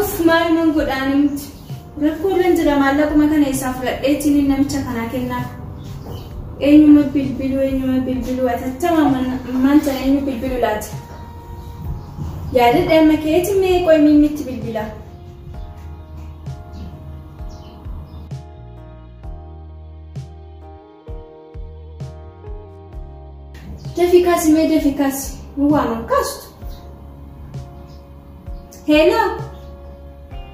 Uff maaluman godhaani miti. Rakkoo irran jira maallaquma kana isaa fudhadheetiin namicha kanaa kennaaf. Eenyuma bilbiluu eenyuma bilbiluu atattama ammaan tana eenyu bilbilu laata? Yaadadha amma keeti mee qoy miimmitti bilbila. Dafii kaasi mee dafii kaasi. Nu waaman kaastu. Hello.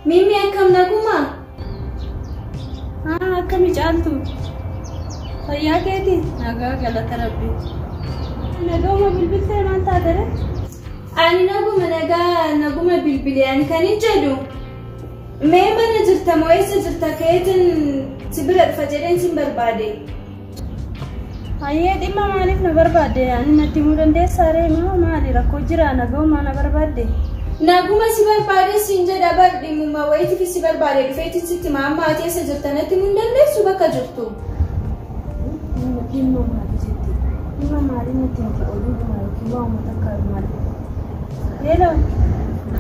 Mimi akkam nagumaa? Akkami caaltu? Fayyaa keeti? Nagaa galata rabbi. Naguma bilbiltee maal taate ree? Ani naguma nagaa naguma bilbilee ani kan hin jedhu. Mee mana jirta moo eessa jirta keetin si bira dhufa jedheen sin barbaade. Hayyee dhimma maaliif na barbaadde? Ani natti himuu dandeessaa ree? Moo maali rakkoo jira naguma na barbaadde? Naguma si barbaade siin jedha bar dhimmuma wayiitiif si barbaade dhufeetin sitti hima amma ati eessa jirta natti himuu hin dandeessu bakka jirtu. Dhimma maali jette? Dhimma maalii natti himte oduudhuma yookiin waanuma takka maali? Hello.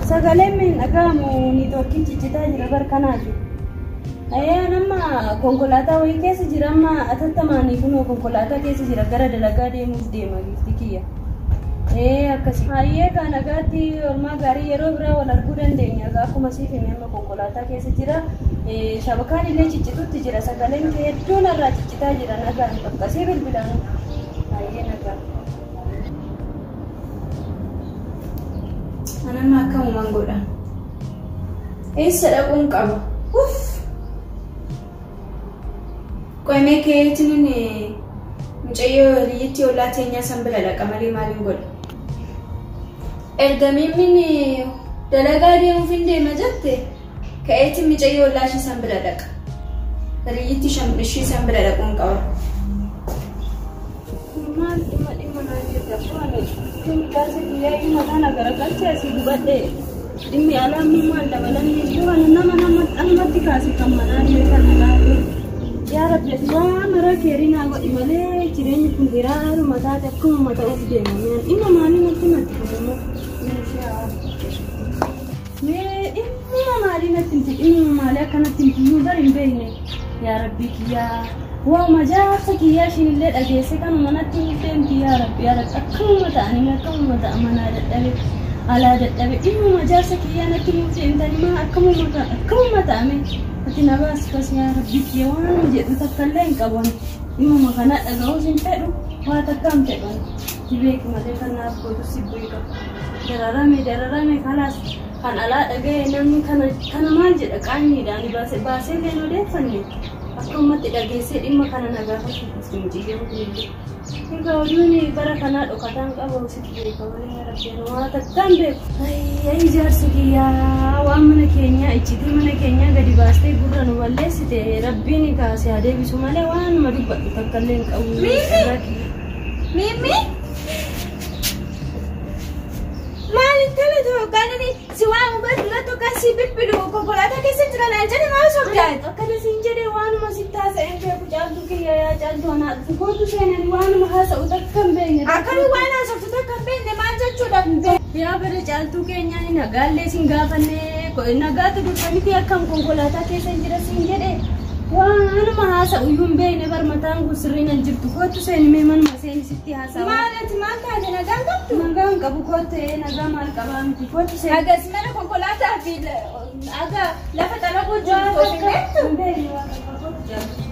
Sagaleen mee hin dhaga'amu niitoorkiin ciccitaa jira bar kanaafi. Ee amma konkolaataa wayii keessa jira amma atattamaanii kunoo konkolaataa keessa jira gara dalagaa deemuuf deema giifti kiyya. Ee akkasi. Hayyee kaa nagaatti olmaa gaarii yeroo biraa wal arguu dandeenya egaa akkuma siif hime amma konkolaataa keessa jira. Shabakaan illee ciccitutti jira sagaleen kee hedduu narraa ciccitaa jira nagaan qaqqasii bilbilaan. Hayyee nagaa. Anamma akkamuman godha. Eessa dhaquun qaba? Uff! Qoy mee keetiin mucayyoo hiriyyittii ollaa teenyaa san bira dhaqa malee maaliin godha? Erga miimmiin dalagaa deemuuf hin deema jette ka'eetiin mucayyoo ollaa ishii san bira dhaqa. Hiriyyittii ishii san bira dhaquun qaba. Maal dhimma dhimma naan jette abbaa ani jaarsa kiyyaa iyyuu mataa na garagalchee asii gubadhe. Dhimmi alaa immoo maal dabalamni dura nama nama anumatti kaase kan manaa illee kan alaa illee. Yaa Rabbi ati waan maraa keerii naa godhi malee jireenyi kun hiraaruma taate akkamuma ta'uuf deema. Mee dhimma maalii natti himatti kun immoo? Mee dhimmuma maalii natti himti dhimmuma maalii akka natti himti iyyuu bar hin beekne. Yaa Rabbii kiyyaa waama jaarsa kiyyaa ishiin illee dhageesse kanuma natti himuuf deemti yaa Rabbi yaa Rabbi akkamuma ta'anii akkamuma ta'a manaa dadhabe alaa dadhabe dhimmuma jaarsa kiyyaa natti himuuf deemtanii maa akkamuma ta'a akkamuma ta'ame ati na baasi bas yaa Rabbii kiyya waan jedhu takka illee hin qabu ani dhimmuma kana dhaga'uus hin fedhu waa takka hin fedhu ani si beeki malee kan naaf gootu si beeka dararame dararame kalaas kan alaa dhaga'e namni kana kana maal jedha qaanyiidha ani baase baasee illee hin odeeffanne akkamumatti dhageessee dhimma kana na gaafachuu dhufte mucayyoon kun illee. Egaa oduun bara kanaa dhokataan qabu sitti beeka malee yaa Rabbi ani waa takkaan beeku. Ayyi jaarsi kiyyaa waan mana keenyaa iccitii mana keenyaa gadi baastee gurra nu balleessite Rabbiin kaase haa deebisu malee waanuma dubbadhu takka illee hin qabu. Miimmi! Miimmi! Maal intala hoggaanani si waamu bar duratti hoggaan si bilbilu konkolaataa keessa jira naan jedhe maa sobdaan? Akkana siin jedhee waanuma sitti haasa'een beeku caaltuu kiyya yaa caaltuu anaa dhufu kootu seenan waanuma haasa'u takka hin beekne. Akkami waan haasoftu takka hin beekne maal jechuudha? Yaa bare caaltuu keenyaa ni nagaallee siin gaafanne nagaatu dursa miti akkam konkolaataa keessa hin jira siin jedhe waanuma haasa'u iyyuu hin beekne bar mataan kun sirriin hin jirtu kootu seeni mee manuma seeni sitti haasa'a. Maal ati maal taate nagaan qabdu? Nagaan qabu kootu nagaa maal qabaa miti kootu seeni. Agas mana konkolaataa fi aga lafa xaraguu jirtu of hin beektu? Hin beekne waan takka kootu caaltuu.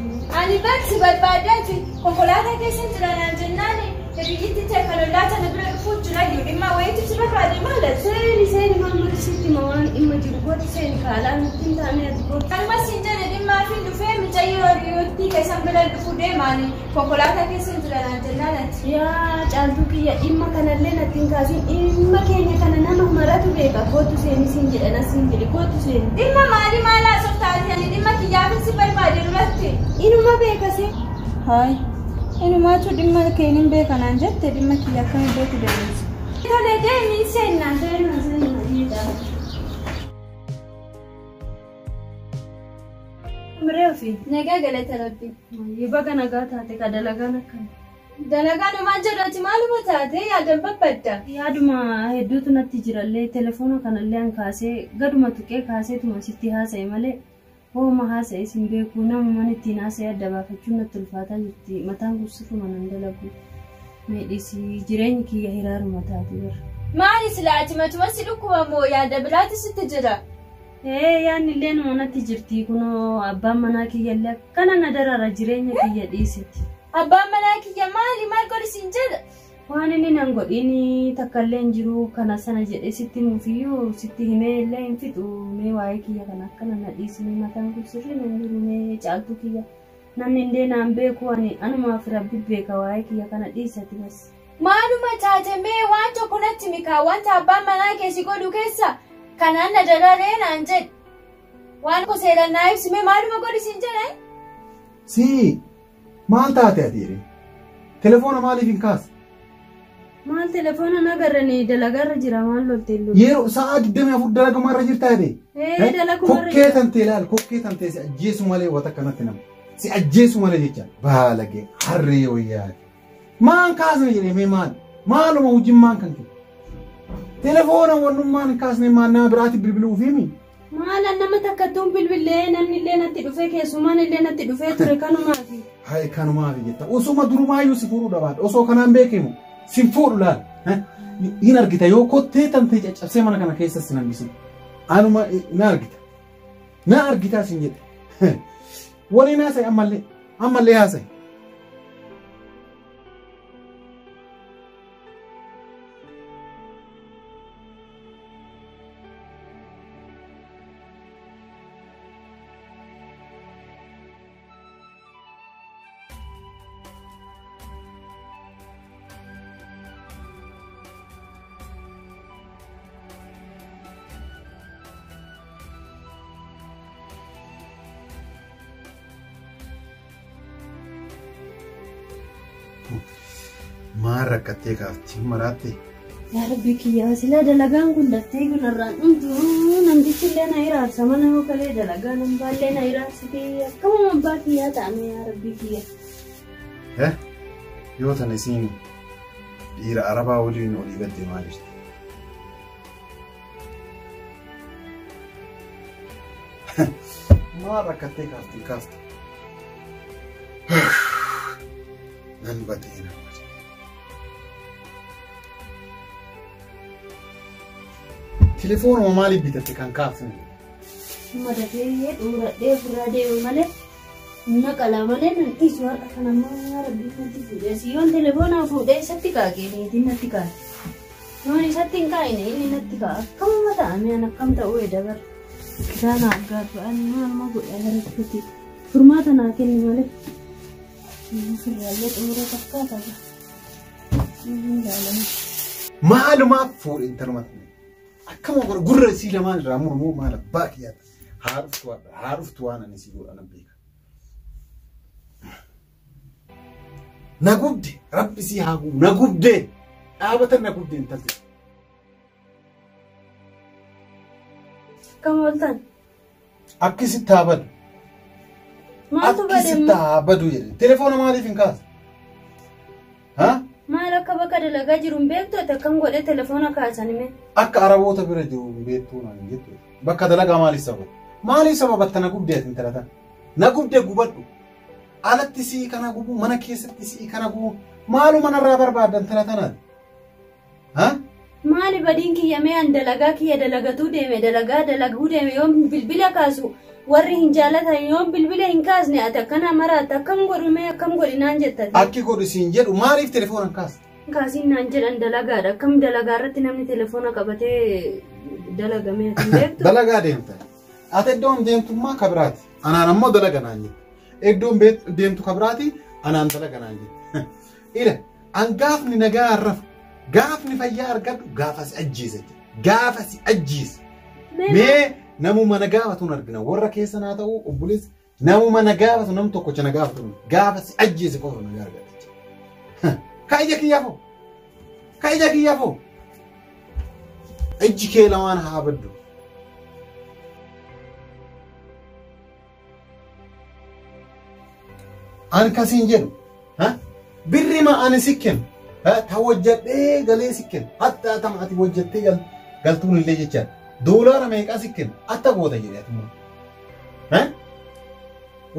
Ani bar si barbaadeeti konkolaataa keessa jira naan jennaan hiriyyitti ta'e kan ollaa tana bira dhufuu jira iyyuu dhimma wayiitiif si barbaade maal? Seeni seeni maal mati sitti hima waan dhimma jiru kootu seeni kaalaa nutti hin taane ati kootu. Kanuma siin jedhe dhimmaa fi dhufee mucayyoo hiriyoottii keessan bira dhufuu deemaani konkolaataa keessa jira naan jennaan ati. Yaa caaltuu kiyya dhimma kanallee natti hin kaasin dhimma keenya kana nama maratu beeka kootu seeni siin jedha nas siin jedhe kootu seeni. Dhimma maalii maal haasofta ati ani dhimma kiyyaafin si barbaade duratti. Inuma beeka see. Haay inumaatu dhimma kee hin beeka naan jette dhimma kiyya akkamii beekuu dandeessa? Tole deemi seenna. Seenaa seenaa dhiidhaa. Miree ofii. Nagaa galata Rabbi. Baga nagaa taate ka dalagaan akkana. Dalagaan homaa jedhati maaluma taate yaadan babbadda. Yaaduma hedduutu natti jirallee telefoona kanallee an kaasee gaduma tuqee kaaseetuma sitti haasa'e malee hooma haasa'e sin beeku namuma ittiin haasa'e adda baafachuun natti ulfaataa jirti. Mataan kun sirruma nan dalagu. Meedhisi jireenyi kiyya hiraaruma taate bara. Maali silaati matuma si dhukkuba moo yaada biraati sitti jira? Yaadni illee numa natti jirti kunoo abbaan manaa kiyya illee akkana na darara jireenya kiyya dhiiseti. Abbaan manaa kiyya maali maal godhi siin jedha? Waan inni nan godhin takka illee hin jiru kana sana jedhee sitti himuufiyyuu sitti himee illee hin fixu mee waa'ee kiyya kana akkana na dhiisni mataan kun sirrii nan jiru mee caaltuu kiyya namni illee naan beeku ani anumaaf rabbi beeka waa'ee kiyya kana dhiisati bas. Maaluma taate mee waan tokko natti mikaa wanta abbaan manaa keessi godhu keessa kanaan na dararee naan jedhe. Waan ko seeraan naa ibsi mee maaluma godhi siin jedha? Sii maal taate ati jedhee? Telefoona maaliif hin kaasne? Maal telefoona nagarranii dalagarra jira maal loltee loltee? Yeroo sa'a 24 dalaguma irra jirta jedhee? Dalaguma irra Kokkee jira. tantee ilaali kokkee tantee si ajjeesu malee wanta akkanatti nama. Si ajjeesu malee jecha baalagee harree wayyaa. Maan kaasne jedhee mee maal? Maaluma hojiin maan kan kee? Telefoona wannummaan hin kaasne maal nama biraatti bilbiluu fi mi? Maal nama takkattuun bilbilee namni illee natti dhufee keessumaan illee natti dhufee ture kanumaafi. Hai kanumaafi jetta. Osuma durumaayyuu si fuudhuu dhabaadha. Osoo kanaan beekemu si fuudhu laal. Hin argita yoo kottee tantee caccabsee mana kana keessa si hambisin. Anuma na argita. Na argita sin jedhe. Waliin haasa'i ammallee. Ammallee haasa'i. Maal rakkattee kaafti maraatte? Yaa Rabbi kiyyaa silaa dalagaan kun daftee kanarraan dhumtu namtichi illee na hiraarsa mana yoo kalee dalagaa nan baallee na hiraarsite akkamuma abbaa kiyyaa ta'ame yaa Rabbi kiyya. Yoo tana isiin dhiira Arabaa waliin olii gad deemaa jirti. Maal rakkattee kaafti kaafti? Nan badee nan badee. Telefoonuma maaliif bitatte kan kaafne? Amma dafee xumuradhee ofirraa deemu malee na qalaa malee nan dhiisu har'a kana ammoo yaa Rabbi natti fuudhee si yoon telefoonaa fuudhee isatti kaa'e niitiin natti kaa'e. Yoon isatti hin kaa'ine inni natti kaa'a akkamuma ta'ame an akkam ta'uu dabar. Kitaana aggaatu an maaluma godha barattuuti. Furmaata naa kenni malee. Ofirraallee xumura fakkaata. Hin jaalladhu. Maalumaaf fuudhe intalumatti. Akkama godhu gurra isii lamaan irraa murmuu maal abbaa kiyyaata. Haa dhuftu haa dhuftu waan ani sii godha nan beeka. Na gubde rabbi sii haa gubu na gubde dhaabatan na gubde intalti. Akkam ooltan? Akkasitti haa badu. Maaltu bade Akkasitti haa badu jedhe. Telefoona maaliif hin kaasne? Haa? Maal akka bakka dalagaa jiru hin beektu ati akkam godhee telefoona kaasan hime? Akka Araboota bira jiru hin beektuu naan hin jettu. Bakka dalagaa maaliif sababa? Maaliif sababatta na gubdee ati intala tana? Na gubdee gubadhu. Alatti sii kana gubu, mana keessatti sii kana gubu. Maaluma narraa barbaadda intala tanaati? Haa? Maali badiin kiyya mee an dalagaa kiyya dalagatuu deeme dalagaa dalaguu deeme yoon bilbila kaasu warri hin jaalatan yoon bilbila hin kaasne ati akkana maraata akkam godhu mee akkam godhi naan jettati. Akki godhu siin jedhu maaliif telefoona hin kaasne? Kaasiin naan jedhan dalagaadha akkam dalagaa irratti namni telefoona qabatee dalagamee ati hin beektu? Dalagaa deemta. Ati iddoon deemtummaa kabiraati. Anaan ammoo dalaga naan jette. Iddoon deemtu kabiraati anaan dalaga naan jette. Ila an gaafni nagaa arrafu gaafni fayyaa argadhu gaafa si ajjeesa jedhe. Gaafa si ajjeesa. Mee namuma na gaafatu argina warra keessa naa ta'u obboleessa namuma na gaafatu nam tokkocha na gaafatu gaafa si ajjeese qofa nagaa argadha jechuudha. Ka ija kiyyaa foo? Ka ija kiyyaa foo? Ijji kee lamaan haa baddu. An kasiin jedhu Birrima ani si kennu ta hojjadhee galee si kennu hatta tama ati hojjattee galtuun illee jechaadha. Doolaara meeqaa si kennu atta goota jedhee ati immoo.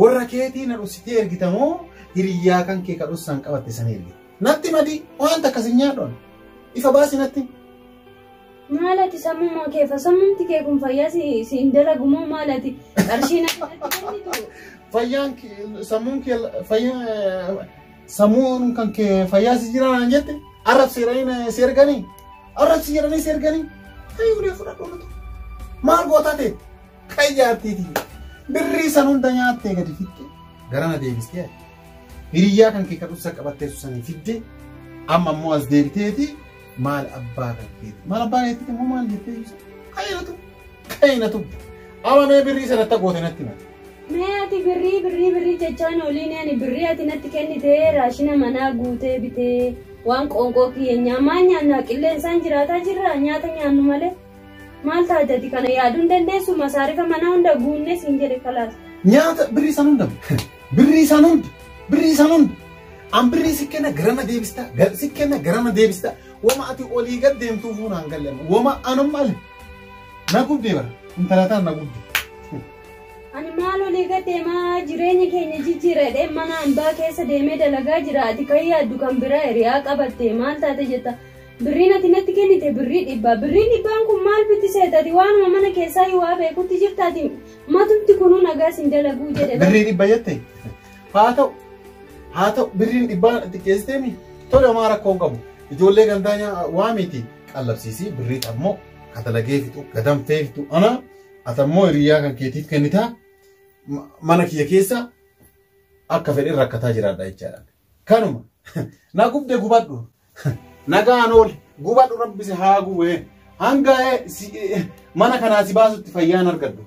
Warra keetii na dhussitee ergitamoo hiriyyaa kan kee ka dhussaan qabatte sana ergita. Natti madii wanta akkas hin nyaadhu. Ifa baasi natti. Maal ati sammummaa keefa sammumti kee kun fayyaa si hin dalagu moo maal ati qarshii natti kennitu? Fayyaan sammuun kee fayyaa sammuun kan kee fayyaa si jira naan jette arrabsi jedhanii si erganii arrabsi jedhanii si erganii fayyuulee fudhadhu nutu maal gootaa ta'e kan jaartiiti birrii san hunda nyaattee gadi fixxe garana deebistee hiriyyaa kan kee kadhussa qabattee sanii fidde amma immoo as deebiteeti maal abbaa kan keeti maal abbaa keetiiti immoo maal jettee ibsa kainatu kainatu amma mee birrii sanatti goote natti himate. Mee ati birrii birrii birrii jechaan oliin ani birrii ati natti kennitee raashina manaa guutee bitee waan qoonqoo kiyya maal nyaanna qilleensaan jiraataa jirra nyaata nyaannu malee maal taate ati kana yaaduu hin dandeessu masaarifa manaa hunda guunne siin jedhe kalaas. Nyaata birrii san hunda birrii san hunda birrii san hunda an birrii si kenna garana deebista si kenna garana deebista wama ati olii gad deemtuu fuunaan galle wama anum maal na gubdee bara intalataan na gubdee. Ani maal olii gad deemaa jireenya keenya jijjiiradhee mana hambaa keessa deemee dalagaa jira ati kan yaaddu kan biraa hiriyaa qabatte maal taate jetta birriin ati natti kennite birrii dhibbaa birriin dhibbaan kun maal bitti seetati waanuma mana keessaa waa beekutti jirtaati matumti kunuu nagaa sin dalaguu jedhe. Birrii dhibba jette haa ta'u birriin dhibbaa xiqqeessiteemi tole homaa rakkoo hin qabu ijoollee gandaa waa miti qallabsiisii birrii ammoo katalagee fixu gadamfee fixu ana ati ammoo hiriyaa kan keetiif kennitaa. Mana kiyya keessa akka fedhe rakkataa jiraadha jechaadha. Kanuma na gubde gubadhu nagaan oole gubadhu rabbi si haa gubee hanga mana kanaa si baasutti fayyaan argadhu.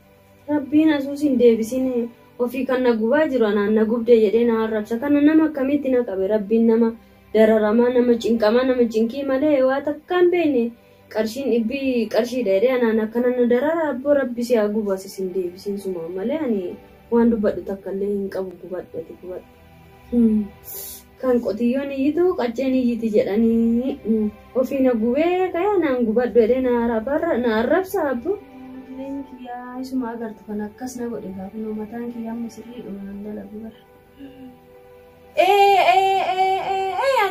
Rabbiin asuus hin deebisin ofii kan na gubaa jiru anaan na gubde jedhee na arrabsa kana nama akkamitti na qabe rabbiin nama dararamaa nama cinqamaa nama cinqii malee waa takka hin beekne qarshiin dhibbii qarshiidha jedhee anaan akkana na darara abboo rabbi si haa gubu asis hin deebisin suma malee ani waan dubbadhu takka illee hin qabu gubadhu ati gubadhu. Kan qotiyyoon iyyitu qacceen iyyiti jedhanii ofii na gubee ka'ee naan gubadhu jedhee na arrabsa abboo. Jireenyi kiyyaa isuma agartu kan akkas na godhe gaafa mataan kiyyaa amma sirrii dhuma nan dalagu bara.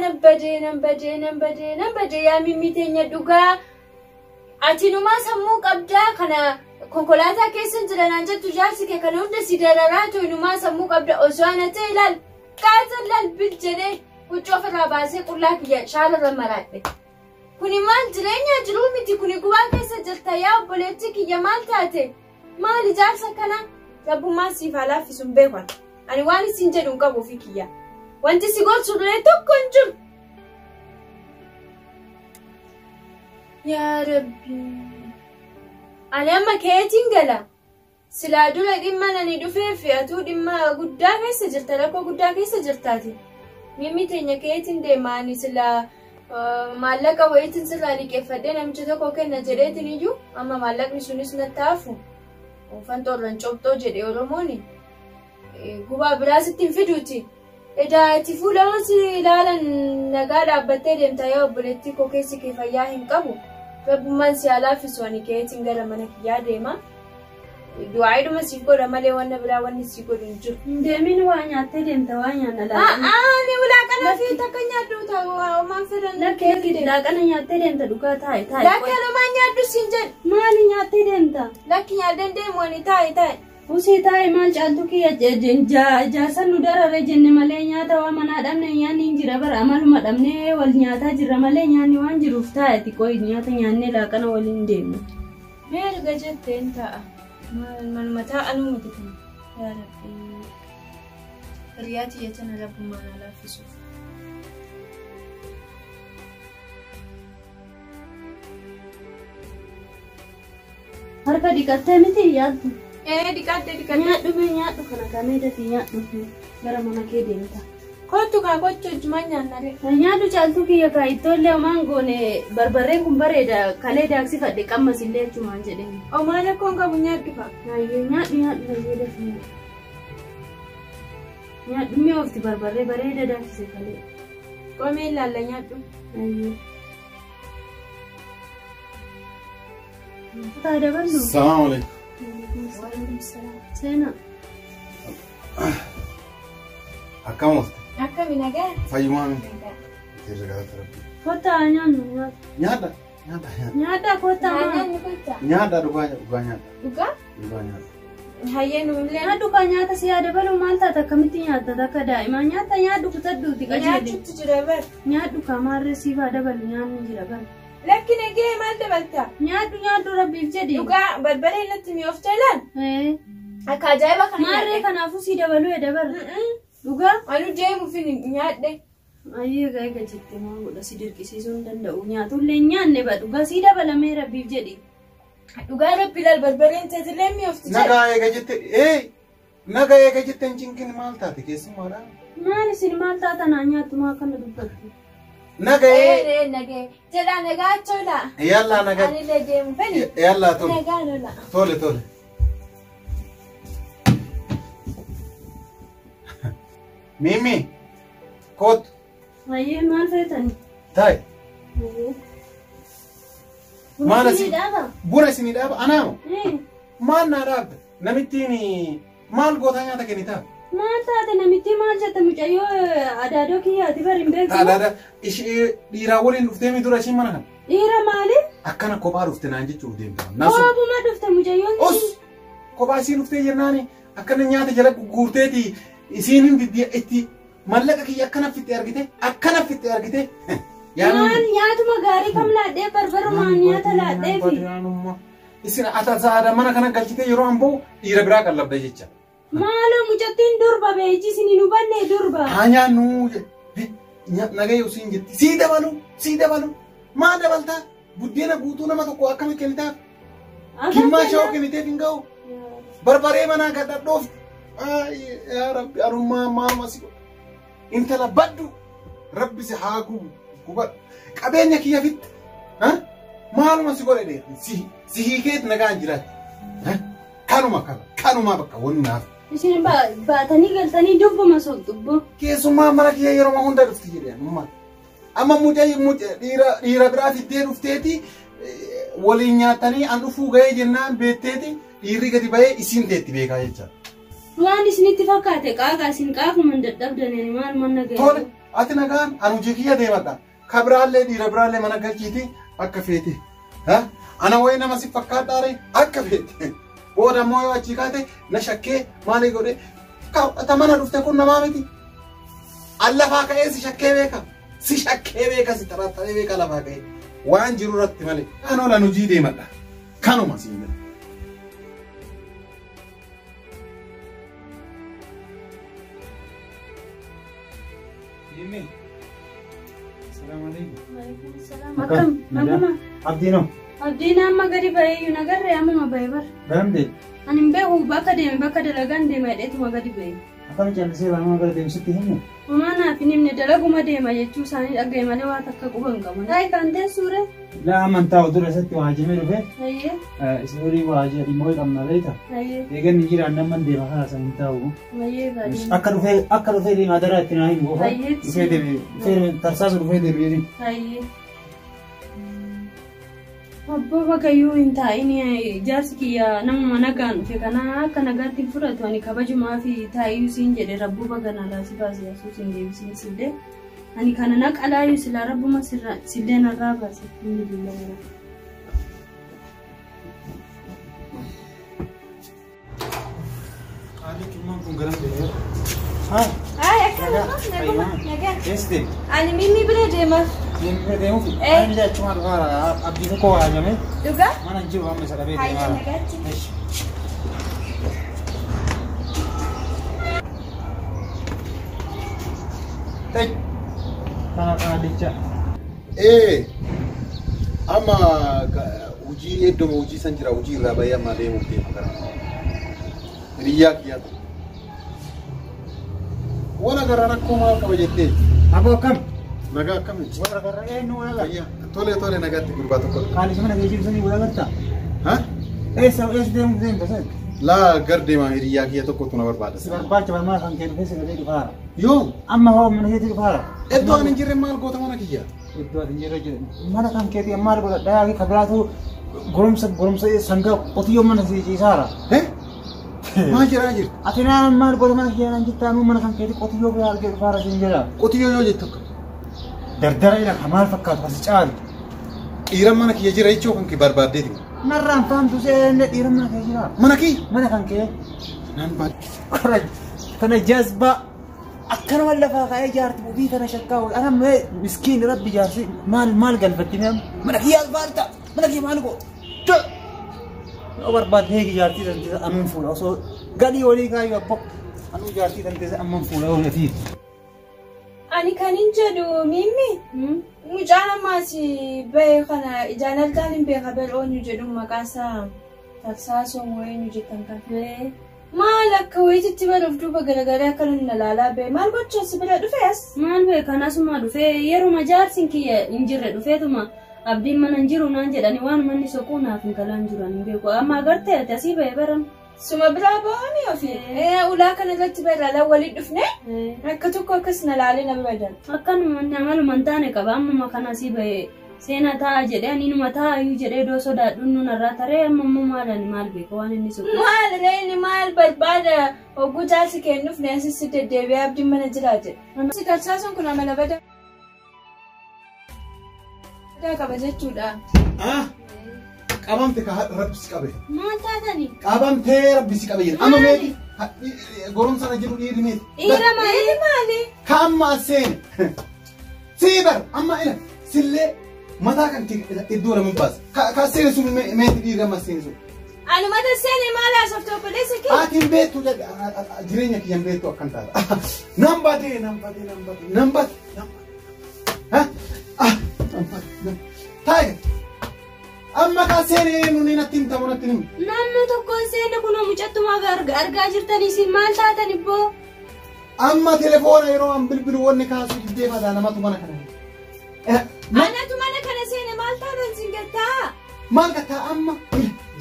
Nan badee nan badee nan badee yaa mimmi dhugaa. Ati numaa sammuu qabdaa kana konkolaataa keessa jira naan jettu jaarsi kee kana hunda si dararaa too numaa sammuu qabda osoo ana ta'e ilaal qaata ilaal bil jedhee huccuu ofirraa baasee qullaa kiyya shaalarra maraadhe. Kuni maal jireenya jiruu miti kuni gubaa keessa jirta yaa obboleettii kiyya maal taate maal ijaarsa kana rabbummaan siif haa laaffisu hin beekan ani waan isin jedhu hin qabu ofii kiyya wanti si gorsu illee tokko hin jiru. Yaa Rabbi ani amma keetiin gala silaa dura dhimma nani dhufee fi atuu dhimma guddaa keessa jirta rakkoo guddaa keessa jirtaati mimmi teenya keetiin deema ani silaa maallaqa wayiitiin sirraa liqeeffadhee namicha tokko kenna jedheetiin iyyuu amma maallaqni sunis natti hafu fanxoorran cobxoo jedhe Oromooni gubaa biraas ittiin fiduuti. Edaa ati fuula si ilaalan nagaa dhaabbattee deemta yaa obboleettii koo keessi kee fayyaa hin qabu. Rabbummaan si haa laaffisu ani keetiin gara mana kiyyaa deema. Du'aayidhuma siif godha malee wanna biraa wanni si godhu hin jiru. Hin deemin waa nyaattee deemta waa nyaanna laaqana. Ani laaqana fi takka nyaadhu ta'u fedhan. Lakkee laaqana nyaattee deemta dhugaa taa'e taa'e. Lakkee anumaan nyaadhu siin jedhu. Maali nyaattee deemta? Lakki nyaadheen deemu ani taa'e taa'e. Usii taa'e maal caaltu kiyya jaarsan nu darare jenne malee nyaata waa manaa dhabne nyaanni hin jira bara amaluma dhabnee wal nyaataa jirra malee nyaanni waan jiruuf taa'e xiqqoo nyaata nyaannee laaqana waliin deemna. Mee erga jetteen taa'a. Manuma taa'anuu miti kun. Yaa Rabbi. Hiriyaa tiyya tana rabbummaan haa laaffisuuf. Harka dhiqattee miti yaaltu. Dhiqadhe dhiqadhe. Nyaadhu mee nyaadhu kana kamee dafii nyaadhu gara mana kee deemta. Kottu kaa kottu ijjumaan nyaannare. Nyaadhu caaltuu kiyya kaa ittoollee homaan goone barbarreen kun bareeda kalee daaksifadhe qammas illee achumaan jedheen. Homaan rakkoon qabu nyaadhu kaa. Hayyee nyaadhu nyaadhu hayyee dafii nyaadhu. Nyaadhu mi'oofti barbarree bareeda daaksise kalee. Qomee ilaalla nyaadhu. Taa daballu. Salaamu alaikum. Waalaikum salaam. Seenaa. Akkam oolte? Akkami nagaa? Fayyumaa miti. Nagaa. Irra galata rabbi. Kottaa nyaannu nyaata. Nyaadha. Nyaadha nyaadha. Nyaata kottaa maal? Nyaanni kottaa. Nyaadha dhugaa dhugaa nyaadha. Dhugaa? Dhugaa nyaadha. Hayyee nuumillee Nyaadhu kan nyaata si yaada baluu maal taata akkamitti nyaatta takka daa'imaa nyaata nyaadhu kutadhuuti qajeeli. nyaachuutti jira bar. Nyaadhu kamaarree siif haa dabalu nyaanni jira bar. Lakki nagee maal dabalta? Nyaadhu nyaadhu rabbiif jedhi. Dhugaa barbaree natti mi'oofte laal? Akka ajaa'iba kana Maarree nyaadhe. kanaafuu si dabaluu edda bar. Dhugaa? Anu deemuufin nyaadhe. Ayyee egaa eega jettee maal godha si dirqisiisuu hin danda'u. Nyaatullee hin nyaanne ba dhugaa si dabalamee rabbiif jedhi. Dhugaa rabbi laal barbareen teetillee mi'oofti jedhe. Nagaa eega jette ee nagaa eega jette hin cinqin maal taate keessummaadha. Maal isin maal taata naa nyaattu maa akkana dubbattu? Nagaa ee Ee nagee. Jedhaa nagaa achoolaa. yallaa nagaa Anillee deemuufani. yallaa tole Nagaa lola. tole tole. Mimi kootu Ayyee maal feetani? taa'i Ayyee. Maal Buna asii? isinii dhaaba? Buna isinii dhaaba anaama Ee. maal naa dhaabda namittiin maal gootaa nyaata kennitaa? Maal taate namitti maal jette mucayyoo adaadoo kiyyaati bari hin beektu. Adaada ishee dhiiraa waliin dhuftee mi dura ishiin mana kana? Dhiira maali? Akkana kophaa dhufte naan jechuuf deemta. Nasu Koobuma dhufte mucayyoon. os kophaa isiin dhuftee jennaani akkana nyaata jala guurteeti isiin hin diddi itti mallaqa kiyya akkana fitte argite akkana fitte argite. Maal nyaatuma gaarii kam laadhee barbarumaan nyaata laadhee fi. Isin ata mana kana galchitee yeroo an bahu dhiira biraa qallabda jecha. Maaloo mucattiin durba beeji isin hin hubanne durba. Haa nyaannu nagaya usiin jetti sii dabalu sii dabalu maa dabaltaa buddeena guutuu nama tokko akkami kennitaaf kimmaa shawoo kenniteef hin ga'u barbaree manaa gadhadhoof yaa rabbi anummaa maama si intala baddu rabbi si haa gubu gubadhu qabeenya kiyya fitte maaluma si godhe dheer si hiikeet nagaan jiraatti kanuma kana kanuma bakka wanni naaf. Isin baatanii galtanii dubbuma soqxubbo. Keessumaa mana kiyya yeroo hunda dhufti jedhe anummaa. Amma mucaa dhiira biraa fiddee dhufteeti waliin nyaatanii an dhufuu ga'ee jennaan beekteeti dhiirri gadi ba'ee isiin teetti beekaa jecha. Waan isinitti fakkaate qaaqa isin qaafuma hin dadhabdaniin maal manna ga'e. Tole ati nagaan an hojii kiyya deemadha. Ka biraallee dhiira biraallee mana galchiiti akka feete. Ana wayii nama si fakkaadhaare akka feete. Booda immoo yoo achii kaate na shakkee maalii godhe ta mana dhufte kun namaa miti. An lafaa ka'ee si shakkee beeka. Si shakkee beeka si xaraxaree beeka lafaa ka'ee. Waan jiru irratti malee. Kan oolan hojii deemadha. Kanuma siin jedha. Mimi. Assalamu alaikum. Akkam naguma. Abdiinoo. Abdiin amma gadi ba'ee nagarree ammuma ba'e bar. Garam deemi? Ani hin beeku bakka deeme bakka dalagaan deema jedheetuma gadi ba'e. Akkam callisee waan gara deemsitti himne? Homaa naaf hin himne dalaguma deema jechuu isaanii dhaga'e malee waa takka quba hin qabu. Taa'ii kan teessuure. Laa amantaa dura isatti waa hajamee dhufe. Ayyee. Isin horii waa hajee dhimma qabna beekta. Ayyee. Eegan ni jiraan namman deema kana san hin taa'u. Ayyee baadiyyaa. Akka dhufee deema daraa itti naa himu qofa. Ayyee. Dhufee deeme dhufee deeme tarsaasu dhufee deeme. Ayyee. Abbaa Bakayyuu hin taa'in jaarsi kiyya namuma nagaan dhufe kana akka nagaatti hin fudhatu ani kabajumaa fi taa'iyyuu siin jedhe rabbuu bagana laasi baase yesuus hin deebisin sillee ani kana naqalaayyuu silaa rabbuma sillee narraa baase alhamdulillah. Qaalichummaan kun garam deemee? Haa. Ay akkam naguma nagaa. Eessa deemi? Ani mimmi bira deema. Mimmi bira deemuuf? Ee. Ani achumaan dhufaara abdii tokko waa hajame. Dhugaa? Mana hin jiru amma isa dhabee Hayyee deemaa. nagaatti. Eeshi. Kana qaalicha. Ee amma hojii iddoo hojii san jira hojii irraa bahee amma deemuuf deema gara. Hiriyyaa kiyyaa ta'u. Wala gara rakkoo maal qaba jettee? Aboo akkam? Nagaa akkamitti? Wala gara eenyu wala gara? Fayyaa. Tole tole nagaatti gurbaa tokko. Qaalicha mana geejjibu sanii wala gartaa? Ha? Eessa eessa deemuuf deemta sen? Laa gar deemaa hiriyyaa kiyya tokkotu na barbaada. Si barbaacha barmaa kan kee dhufee si dhabee dhufaara. Yoo Amma hoo mana keetti dhufaara. Iddoo ani hin jirre maal goota mana kiyya? Iddoo ati hin jirre jedhe. Mana kan keetii maal godha? Dhayaa ka biraatu goromsa sangaa qotiyyoo mana ciisaara. Maal jedhaa jirti? Ati naan maal godha mana kiyya naan jettaa nuu mana kan keetii qotiyyoo biraa argee dhufaara siin jedha. Qotiyyoo yoo jettu akka? Dardara ila ka maal fakkaatu kasi caalu. Dhiira mana kiyya jira jechuu kan kee barbaaddeeti. Narraan faamtu seenne dhiira mana kee jira. Mana kiyya? Mana kan kee. Naan baad. Tana jazbaa akkanuma lafaa ka'ee jaarti ofii tana shakkaa wal ana mee miskiin rabbi jaarsi maal maal galfatti mee mana kiyya alfaalta mana kiyya maal goo. Yoo barbaadde heegi jaartii tan teessa anuun fuula osoo galii olii kaayyuu abbo anuu jaartii tan teessa amman fuula yoo ati. Ani kan hin jedhu Mimmi. Mucaan ammaas bahe kana ijaan argaan hin beeka bel oonyu jedhu maqaa isaa Tarsaasoo moo eenyu jettan kan. Maal akka wayititti baruuf duuba garagalee akka nun ilaalaa bahe maal gocha si bira dhufe as? Maal beekan asuma dhufee yeruma jaarsin kiyya hin jirre dhufeetuma abdiin mana hin jiru naan jedhani waan manni soquu naaf hin galaan jiru hin beeku amma agartee ati asii bahe baran. Suma biraa bahanii ofii. Ulaa kana irratti barraa waliin dhufne akka tokko akkas na laalee na bira darbe. Akkanuma amaluma hin taane qaba ammuma kana asii bahe seenaa taa'aa jedhee ani inuma taa'ayyuu jedhee iddoo sodaadhuun nun irraa taree amma immoo maal ani maal beeka waan inni soqu. Maal reeni maal barbaada hogguu jaarsi kennuuf ne asitti deddeebi'ee abdiin mana jiraa jedhe. Si tarsaasuun kun amala badaa qaba jechuudha. Qabamte ka rabbi si qabe. Maal taatani? Qabamtee rabbi si qabe jedhe. Amma meeti goromsa na jiru dhiirri meeti. Dhiira maali? Maali? Ka amma as seene. Sii bar amma ila sillee mataa kan iddoo lama baasa. Ka seene sun meeti dhiirri amma seene sun. Ani mata seene maal haasofte obboleessa kee? Ati hin beektu jireenya kiyya hin beektu akkan taata. Nan badee nan badee nan badee nan badee nan badee. Nan badee. Taayi. Amma ka seene nuni natti hin tamu natti hin. Naannoo tokkoon seene kunoo mucattumaa argaa jirtanii isin maal taatan ibboo? Amma telefoona yeroo an bilbilu wanni kaasuu diddee mataa namatu mana kana. Anatu mana kana seene maal taatan sin gattaa? Maal gattaa amma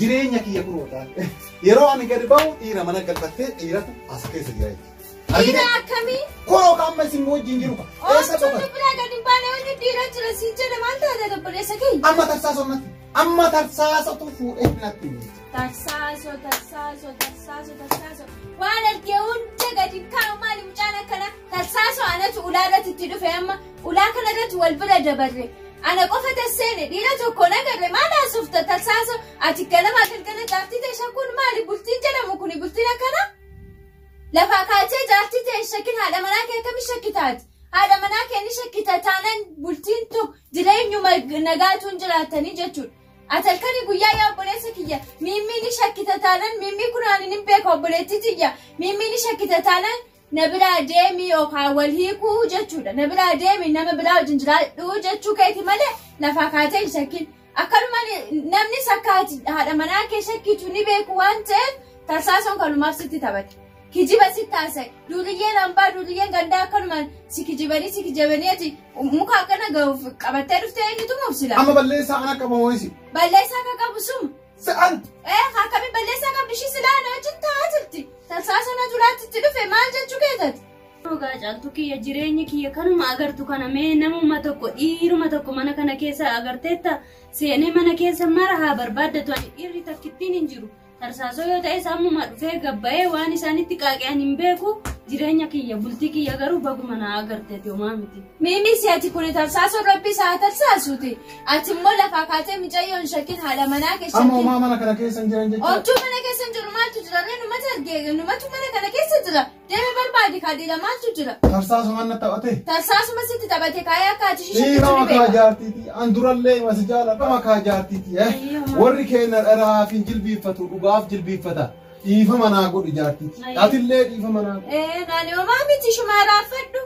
jireenya kiyya kunoo taate. Yeroo ani gadi bahu dhiira mana galfattee dhiiratu as keessa jira jechuudha. Dhiira akkamii? Kunoo ka amma isin wajjin jiru ka. Eessa qofa? Oomishni biraa gadi hin baane wanni dhiira jira siin jedhe maal taate obboleessa kiyya? Amma tarsaasoo natti. Amma tarsaasatu fuudhee natti. Tarsaasoo tarsaasoo tarsaasoo tarsaasoo waan argee hunda gadi kaa'u maali mucaan akkana tarsaasoo anatu ulaa irratti itti dhufe amma ulaa kana irratti wal bira dabarre. Ana qofa tasseene dhiira tokko nagarre maal haasofta tarsaasoo ati ganamaa galgala jaartii ta'e shakkuun maali bultiin jedhamu kuni bultiin akkana? Lafaa kaatee jaartii ta'e shakkin haadha manaa kee akkami shakkitaati? Haadha manaa kee ni shakkita taanaan bultiin tokko jireenyuma nagaatuun jiraatanii jechuudha. Ati halkanii guyyaa yaa obboleessa kiyya miimmii ni shakkita taanaan miimmii kun ani ni beeka obboleettii tiyya miimmii ni shakkita taanaan na biraa deemi yookaan wal hiikuu jechuudha. Na biraa deemi nama biraa wajjin jiraadhu jechuu keeti malee lafaa kaatee hin shakkin. Akkanuma namni sakkaati haadha manaa kee shakkitu ni beeku waan ta'eef tarsaasoon kanumaaf sitti taphate. Kijiba sitti haasa'e. Duuriyyeen hambaa duuriyyeen gandaa akkanumaan si kijibanii ati muka akkana gahuuf qabattee dhuftee inni tumuuf sila. Amma balleessaa ana qaba moo'isi. Balleessaa akka qabu suma. Sa'an. Akkami balleessaa qabdi ishii silaa ana wajjin taa'aa jirti. Tarsaasoo na julaatti itti dhufe maal jechuu keetati? Dhugaa caaltu kiyya jireenyi kiyya kanuma agartu kana mee namuma tokko dhiiruma tokko mana kana keessa agarteetta seenee mana keessa mara haa barbaaddatu ani dhiirri takkittiin hin jiru. Tarsaasoo yoo ta'e sammuma dhufee gabbaa'ee waan isaanitti qaaqeen hin beeku jireenya kiyya bultii kiyya garuu baguma naa agarteeti homaa miti. Miimii si ati kuni tarsaasoo rabbi isaa tarsaasuuti. Ati immoo lafaa kaatee mucayyoon shakkin haadha manaa kee Amma shakkin. homaa mana kana keessa hin jiran jechuudha. Oomtuu mana keessa hin jiru maaltu jira? Ree numatu argee numatu mana kana keessa jira. Deemee barbaadi kaa dhiira maaltu jira? Tarsaasuma na taphate. Tarsaasuma sitti taphate kaayee akka ati Dhiira shishakkitu ni makaa beeka. jaartiiti. An durallee masi jaaladha makaa jaartiiti. Warri keenya dharaaf hin jilbiiffatu dhugaaf jilbiiffata. Dhiifama naa godhi jaartiiti. Atillee dhiifama naa godhi. Naani homaa miti shumaa raafadhu.